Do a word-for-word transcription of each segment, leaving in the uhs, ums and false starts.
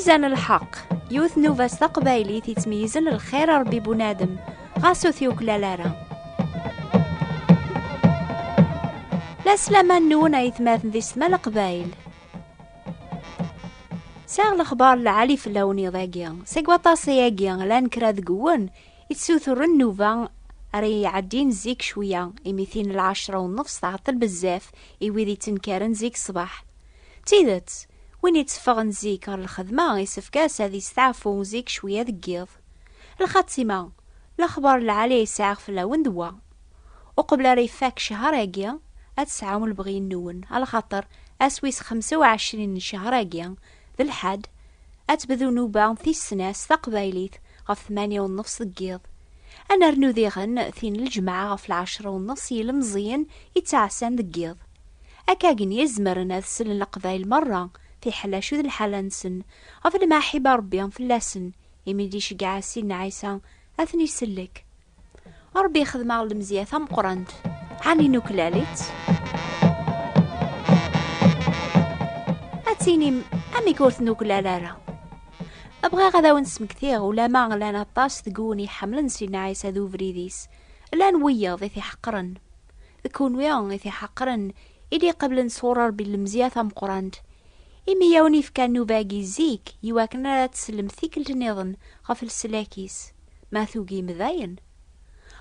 Slan lḥeqq, yiwet n nnuba s taqbaylit yettmeyyizen lxir Rebbi bunadem, ɣas ur t-yuklal ara. La slama-nwen ay atmaten di setma Leqbayel. Sɛiɣ lexbar lɛali fell-awen iḍ-agi, seg waṭas ayagi llan kra deg-wen yettuturen nnuba ara iɛeddin zik cwiya, imi tin lɛecra u nnefs tɛeṭṭel bezzaf i wid yettenkaren zik ṣṣbeḥ. D tidet, win yetteffɣen zik ɣer lxedma, isefk-as ad yesteɛfu zik cwiya deg yiḍ. Lxatima, lexbar lɛali ay sɛiɣ fell-awen d wa. Uqbel ara ifak ccehṛ-agi, ad tesɛum lebɣi-nwen, alaxaṭer ass wis xemsa u ɛecrin n ccehṛ-agi, d lḥad, ad tebdu nnuba tis snat s taqbaylit ɣef tmanya u nnefs deg yiḍ. Ad nernu diɣen tin n lǧemɛa ɣef lɛecra u nnefs i yilemẓiyen yettɛassan deg yiḍ. Akkagni i zemren ad slen Leqbayel merra, fiḥel acu d lḥala-nsen, ɣef lmaḥibba Rebbi fell-asen, imi d-iceggeɛ Sidna Ɛisa ad ten-isellek. Rebbi ixdem-aɣ lemzeyya tameqqrant, ɛni nuklal-itt? Ad tinim, amek ur t-nuklal ara? Bɣiɣ ad awen-smektiɣ, ulama llan aṭas deg-wen iḥemmlen Sidna Ɛisa d ubrid-is, llan wiyaḍ i t-iḥeqren. D kunwi i t-iḥeqren, i d-iqeblen sɣur Rebbi lemzeyya tameqqrant, imi i awen-ifka nnuba-agi zik, iwakken ara teslem tikkelt nniḍen ɣef leslak-is, ma tugim dayen.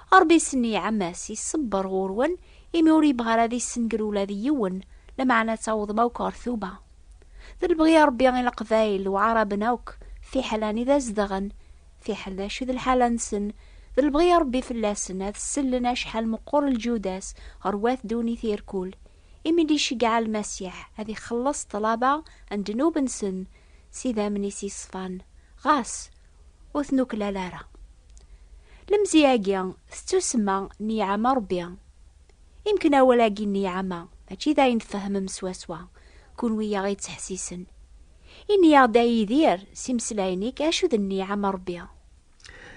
Rebbi s nniɛam-as iṣebber ɣur-wen, imi ur yebɣi ara ad issenger ula d yiwen, lameɛna ad tawḍem akk ɣer tuba. D lebɣi Rebbi i Leqbayel d Waɛraben akk, fiḥel anida zedɣen, fiḥel d acu d lḥala-nsen, d lebɣi Rebbi fell-asen ad sellen acḥal meqqer lǧudas ɣer wat ddunit irkul, imi d-iceggeɛ Lmasiḥ ad ixelleṣ ṭṭlaba n ddnub-nsen s idammen-is yeṣfan, ɣas ur t-nuklal ara. Lemzeyya-agi tettusemma nniɛama Rebbi. Imken awal-agi nniɛama mačči d ayen tfehmem swaswa, kunwi i aɣ-yettḥessisen. Ini-aɣ-d a Yidir s imeslayen-ik acu d nniɛama Rebbi.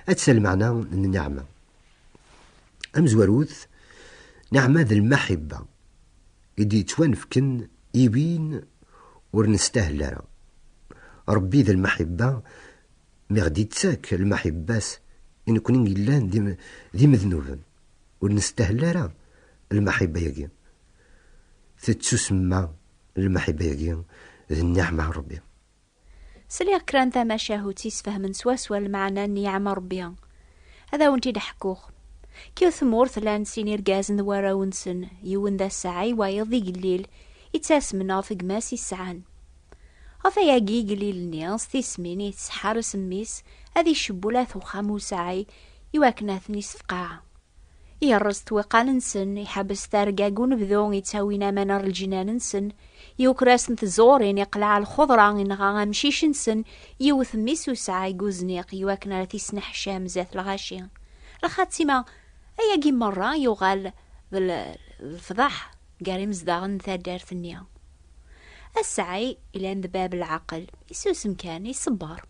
Ad tsa lmeɛna n nniɛma. Amezwarut, nniɛma d lmaḥibba i d-yettwanefken i win ur nestahel ara. Rebbi d lmaḥibba, mi ɣ-d-ittak lmaḥibba-s i nekni yellan d im-, d imednuben, ur nestahel ara lmaḥibba-yagi. Tettusemma lmaḥibba-yagi d nniɛma n Rebbi. Sliɣ kra n tamacahut isfehmen swaswa lmeɛna n nniɛma Rebbi. Ad awen-t-id-ḥkuɣ. Deg yiwet tmurt llan sin irgazen d warraw-nsen, yiwen d asɛay, wayeḍ d igellil, ittasmen ɣef gma-s i sɛan. Ɣef ayagi igellil-nni s tismin yettseḥḥar s mmi-s ad icewwel at uxxam usɛay iwakken ad ten-isfeqɛa. Yerreẓ ṭṭwiqan-nsen, iḥebbes targa deg unebdu ittawin aman ar lǧinan-nsen, yuker-asen tẓurin, iqleɛ lxeḍra, inɣa amcic-nsen, yiwet mmi-s usɛay deg uzniq iwakken ara t-isneḥcam zdat lɣaci. Lxatima, ayagi merra yuɣal d l-, d lefḍaḥ gar imezdaɣen n taddart-nni. Asɛay, ilan d bab lɛaqel, isusem kan, iṣebber.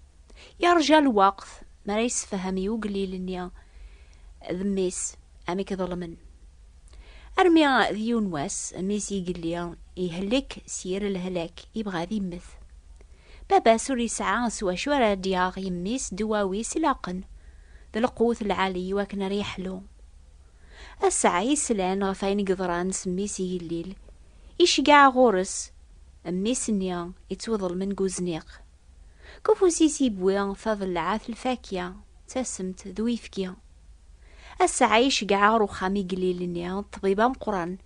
Yerǧa lweqt mi ara yessefhem i ugellil-nni d mmi-s amek ḍelmen. Armi d yiwen wass, mmi-s igelli ihellek s yir lehlak, ibɣa ad immet. Baba-s ur yesɛa s wacu ara d-yaɣ i mmi-s ddwawi-s ilaqen, d lqut lɛali iwakken ara yeḥlu. Asɛay islan ɣef ayen yeḍran s mmi-s igellil, iceggeɛ ɣur-s mmi-s-nni yettwaḍelmen deg uzniq. Deg ufus-is iwwi taḍellaɛt lfakya, d tasemt d uyefki. Asɛay iceggeɛ ɣer uxxam igellil-nni ṭṭbib ameqqran,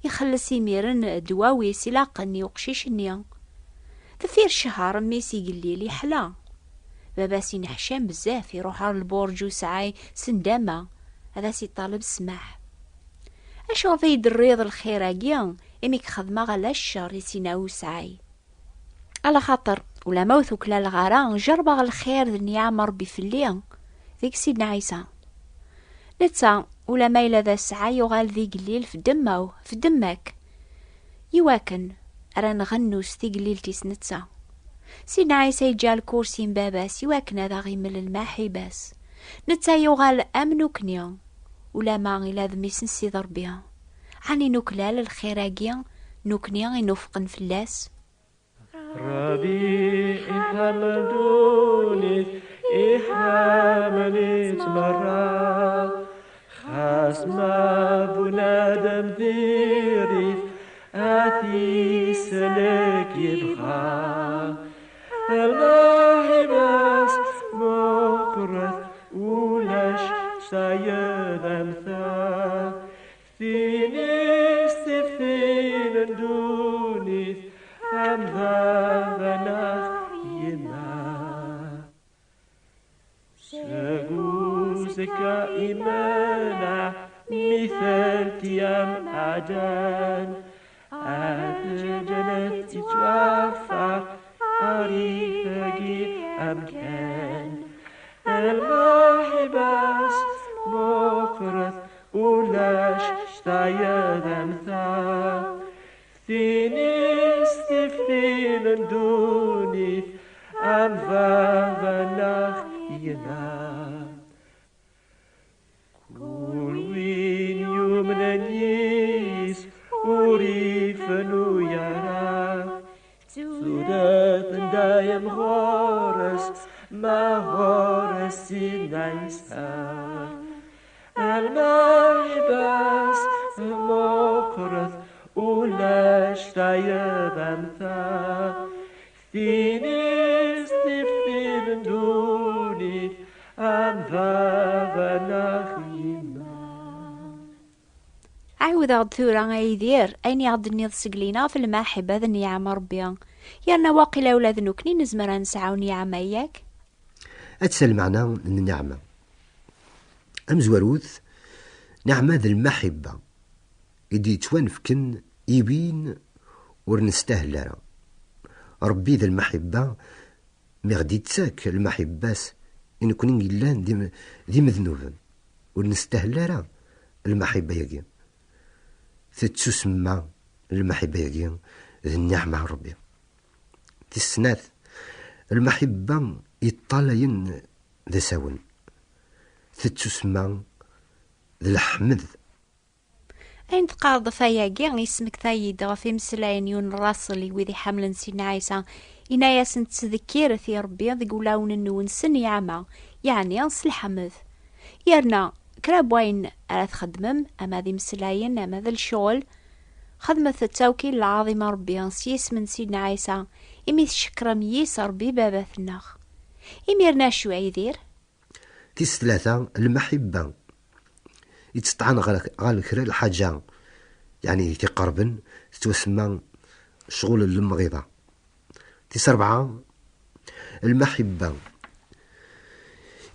ixelles imiren ddwawi-s ilaqen i uqcic-nni. Deffir ccher, mmi-s igellil iḥla. Baba-s ineḥcam bezzaf, iruḥ ɣer lburǧ usɛay s ndama, ad as-iṭaleb ssmaḥ. Acuɣef i yi-d-terriḍ lxir-agi, imi k-xedmeɣ ala ccer i sina usɛay? Alaxaṭer, ulama ur tuklaleɣ ara, jerbeɣ lxir d nniɛam n Rebbi fell-i, deg Sidna Ɛisa. Netta, ulama yella d asɛay, yuɣal d igellil f ddemma-w, f ddemma-k. Iwakken ara nɣennu s tigellilt-is netta. Sidna Ɛisa yeǧǧa lkursi n baba-s iwakken ad aɣ-imel lmaḥiba-s. Netta yuɣal am nukni, ulama ila d mmi-s n Sidi Ṛebbi. Ɛni nuklal lxir-agi, nukni i nufqen fell-as? Ṛebbi iḥemmel ddunit, iḥemmel-itt merra. Xas ma bunadem diri-t, ad t-isellek yebɣa. Lmaḥibba-s meqqret, ulac tayeḍ am ta. Tin i s-tiftin n ddunit, am baba neɣ yemma. Seg uzekka imenna, mi tent-yamɛaden, ad ǧǧent yettwaffeɣ ar itagi amkan. Lmaḥibba-s meqqret, ulac tayeḍ am ta. Tin i s-tiftin n ddunit, am baba neɣ yemma. Kul win yumnen yis ur ifennu ara. Tudert n dayem ɣur-s, ma ɣur-s Sidna Ɛisa. Lmaḥibba-s meqqret, ulac tayeḍ am ta. Tin i s-tiftin n ddunit, am baba neɣ yemma. Ɛiwdeɣ-d tura, a Yidir, ayen i ɣ-d-tenniḍ seg lina ɣef lmaḥibba d nniɛma Ṛebbi. Yerna waqila ula d nekkni nezmer ad nesɛu nniɛma, yak? Ad tsal lmeɛna n nniɛma. Amezwarut, nniɛma d lmaḥibba i d-yettwanefken i win ur nestahel ara. Ṛebbi d lmaḥibba, mi ɣ-d-ittak lmaḥibba-s i nekni yellan d im-, d imednuben, ur nestahel ara lmaḥibba-yagi. Tettusemma lmaḥibba-yagi d nniɛma n Ṛebbi. Tis snat, lmaḥibba yeṭṭalayen d asawen. Tettusemma d leḥmed. Ayen teqqareḍ ɣef wayagi, yesmekta-yi-d ɣef imeslayen n yiwen n raṣel i wid iḥemmlen Sidna Ɛisa. Yenna-yasen, ttdekkiret i Ṛebbi deg wulawen-nwen s nniɛma, yeɛni s lḥemd. Yerna, kra n wayen ara txedmem, ama d imeslayen, ama d lecɣel, xedmet-t akk i lɛaḍima Ṛebbi s yisem n Sidna Ɛisa, imi tcekkrem yis Ṛebbi Baba-tneɣ. Imiren acu, a Yidir? Tis tlata, lmaḥibba. Itteṭṭɛan ɣer, ɣer kra lḥaǧa, yeɛni tiqerben, tettwasemma ccɣel n lemɣiḍa. Tis rebɛa, lmaḥibba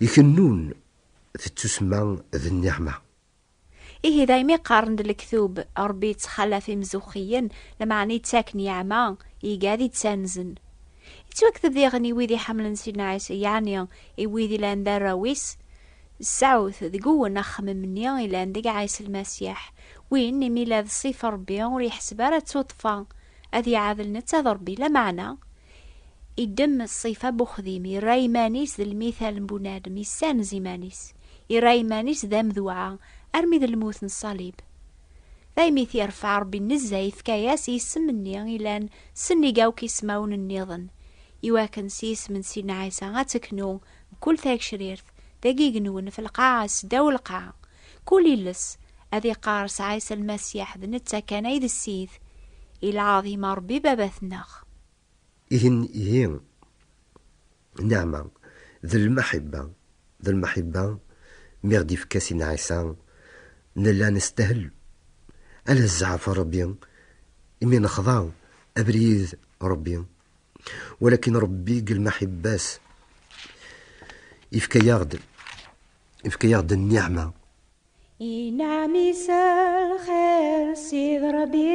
ikennun, tettusemma d nniɛma. Ihi daymi qqaren-d lektub, Ṛebbi yettxalaf imzuxxiyen, lameɛna yettak nniɛma i igad ittanzen. Yettwakteb diɣen i wid iḥemmlen Sidna Ɛisa, yeɛni i wid ilan d arraw-is, sɛut deg-wen axemmem-nni ilan deg Ɛisa Lmasiḥ, win imi la d ṣṣifa Ṛebbi ur yeḥseb ara d tuṭṭfa, ad iɛadel netta d Ṛebbi, lameɛna iddem ṣṣifa n uxdim, irra iman-is d lmital n bunadem, issanez iman-is, irra iman-is d amedwaɛ armi d lmut n ṣṣalib. Daymi t-irfeɛ Ṛebbi nezzeh, ifka-yas isem-nni ilan sennig akk ismawen nniḍen, iwakken s yisem n Sidna Ɛisa ad teknu mkul tagecrirt, dagi igenwen f lqaɛa, s ddaw lqaɛa, kul iles ad iqqar s Ɛisa Lmasiḥ d netta kan ay d Ssid, i lɛaḍima Ṛebbi Baba-tneɣ. Ihi, ihi, nneɛma d lmaḥibba, d lmaḥibba mi ɣ-d-ifka Sidna Ɛisa, nella nestahel ala zzɛaf n Ṛebbi, imi nexḍa abrid n Ṛebbi. Walakin Ṛebbi deg lmaḥibba-s ifka-yaɣ-d, ifka-yaɣ-d nniɛma. Inɛem-is lxir Sid Ṛebbi,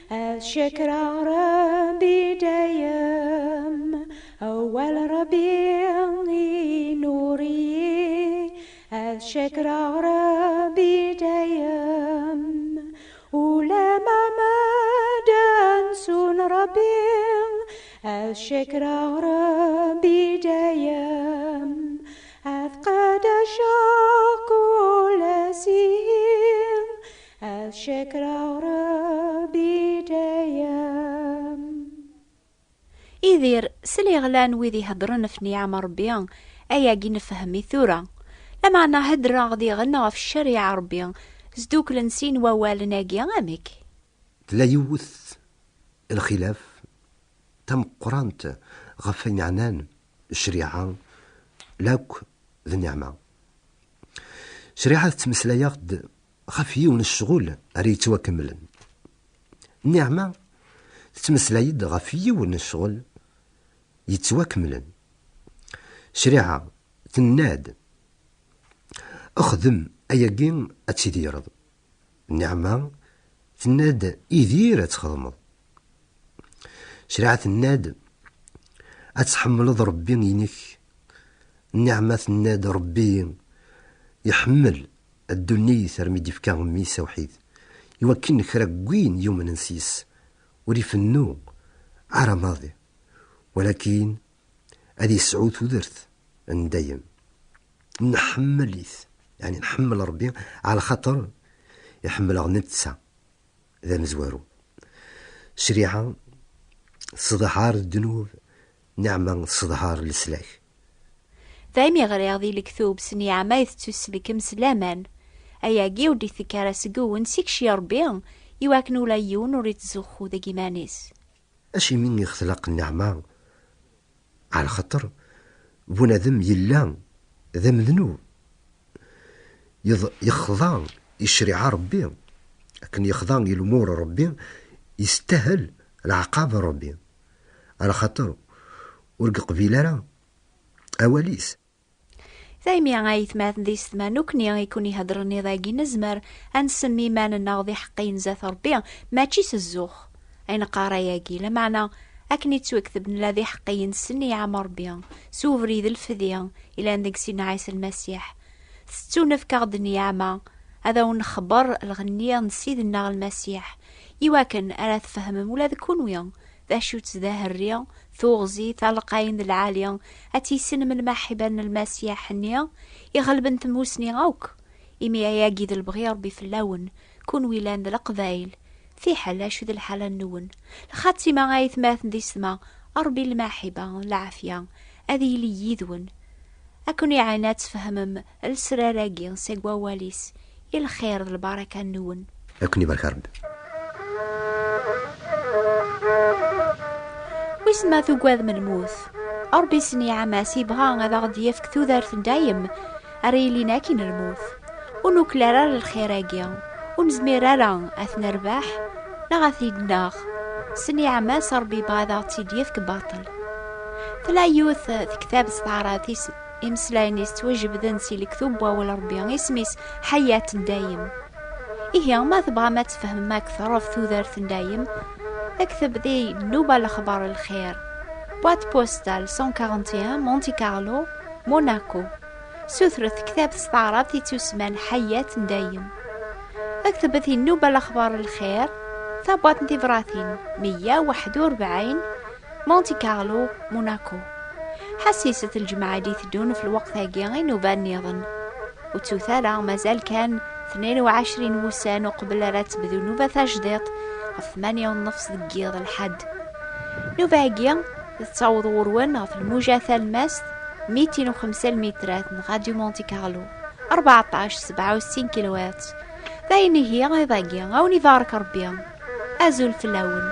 ad cekreɣ Ṛebbi dayem. Awal Ṛebbi inur-iyi, ad cekreɣ Ṛebbi dayem. Ulamma ma d-ansun Ṛebbi, ad cekreɣ Ṛebbi dayem. Ad qedceɣ kul ass ihi, ad cekreɣ Ṛebbi dayem. Idir, s liɣlan wid iheddren ɣef nniɛam Ṛebbi, ayagi nefhem-it tura. Lameɛna heddreɣ diɣen ɣef ccariɛa Ṛebbi, sduklen sin wawalen-agi amek? Tella yiwet lxilaf tameqqrant ɣef ayen ɛnan ccariɛa lakk d nniɛma. Ccariɛa tettmeslay-aɣ-d ɣef yiwen n ccɣel ara yettwakemmlen. Nniɛma tettmeslay-d ɣef yiwen n ccɣel yettwakemmlen. Ccariɛa tenna-d: "Xdem ayagi ad tidireḍ." Nniɛma tenna-d: "Idir ad txedmeḍ." Ccariɛa tenna-d: "Ad tḥemmleḍ Ṛebbi-inek." Nniɛma tenna-d: "Ṛebbi iḥemmel ddunit armi d-ifka mmi-s awḥid, iwakken kra n win yumnen s-yes ur ifennu ara maḍi, walakin ad yesɛu tudert n dayem." Nḥemmel-it, yeɛni nḥemmel Ṛebbi ɛla xaṭer iḥemmel-aɣ netta d amezwaru. Ccariɛa tesseḍhar ddnub, nniɛma tesseḍhar leslak. Daymi ɣriɣ di lektub s nniɛma i tettuselkem s laman. Ayagi ur d-itekk ara seg-wen, seg-c i Ṛebbi, iwakken ula yiwen ur ittzuxxu deg iman-is. Acimi i ɣ-tlaq nniɛma? Ɛla xaṭer bunadem yella d amednub, yeḍ-, yexḍa i ccariɛa Ṛebbi. Akken yexḍa i lumuṛ Ṛebbi, yestahel leɛqab n Ṛebbi, ɛla xaṭer ur yeqbil ara awal-is. Daymi ay atmaten d yessetma, nekkni i ken-iheddren iḍ-agi nezmer ad nsemmi iman-nneɣ d iḥeqqiyen zdat Ṛebbi, mačči s zzux. Ay neqqar ayagi, lameɛna akken ittwekteb nella d iḥeqqiyen s nniɛam Ṛebbi, s ubrid lfedi ilan deg Sidna Ɛisa Lmasiḥ. Tettunefk-aɣ-d nniɛma ad awen-nexber lɣenni n Sidna Lmasiḥ, iwakken ara tfehmem ula d kunwi d acu-tt d aherri, tuɣzi, talqayen d lɛali, ad tissinem lmaḥiba n Lmasiḥ-nni iɣelben tmusni akk, imi ayagi d lebɣi Ṛebbi fell-awen, kunwi llan d Leqbayel, fiḥel acu d lḥala-nwen. Lxatima ay atmaten d yessetma, Ṛebbi lmaḥiba, lɛafya, ad yili yid-wen. Ad ken-iɛin ad tfehmem lesrar-agi seg wawal-is, i lxir d lbaraka-nwen. Ad ken-ibarek Ṛebbi. Wissen ma tugadem lmut? Ṛebbi s nniɛam-as yebɣa ad aɣ-d-yefk tudert n dayem, ara yilin akkin lmut. Ur nuklal ara lxir-agi, ur nezmir ara ad t-nerbeḥ, neɣ ad t-id-naɣ. S nniɛam-as Ṛebbi yebɣa ad aɣ-tt-id-yefk baṭel. Tella yiwet tektabt s taɛrabt is-, imeslayen-is ttwajebden si lektub n wawal Ṛebbi, isem-is Ḥayat n dayem. Ihi, ma tebɣam ad tfehmem akter ɣef tudert n dayem, kteb di Nnuba Lexbar Lxir, boîte postale cent quarante et un, Monte Carlo, Monaco. Sutret tektabt s taɛrabt ittusemman Ḥayat n dayem. Ktbet i Nnuba Lexbar Lxir, tabwaṭ n tibratin meyya u waḥed u rebɛin, Monte Carlo, Monaco. Ḥassiset lǧemɛa i d-iteddun f lweqt-agi i nnuba nniḍen. Ur ttut ara, mazal kan tnin u ɛecrin n wussan uqbel ara tebdu nnuba tajdiṭ ɣef tmanya u nnefs deg yiḍ lḥedd. Nnuba-agi tettaweḍ ɣur-wen ɣef lmuja talmast mitin u xemsa lmitrat n Radio Monte Carlo, rbeɛṭac sebɛa u settin kilohertz. D ayen ihi iḍ-agi, a wen-ibarek Ṛebbi. Azul fell-awen.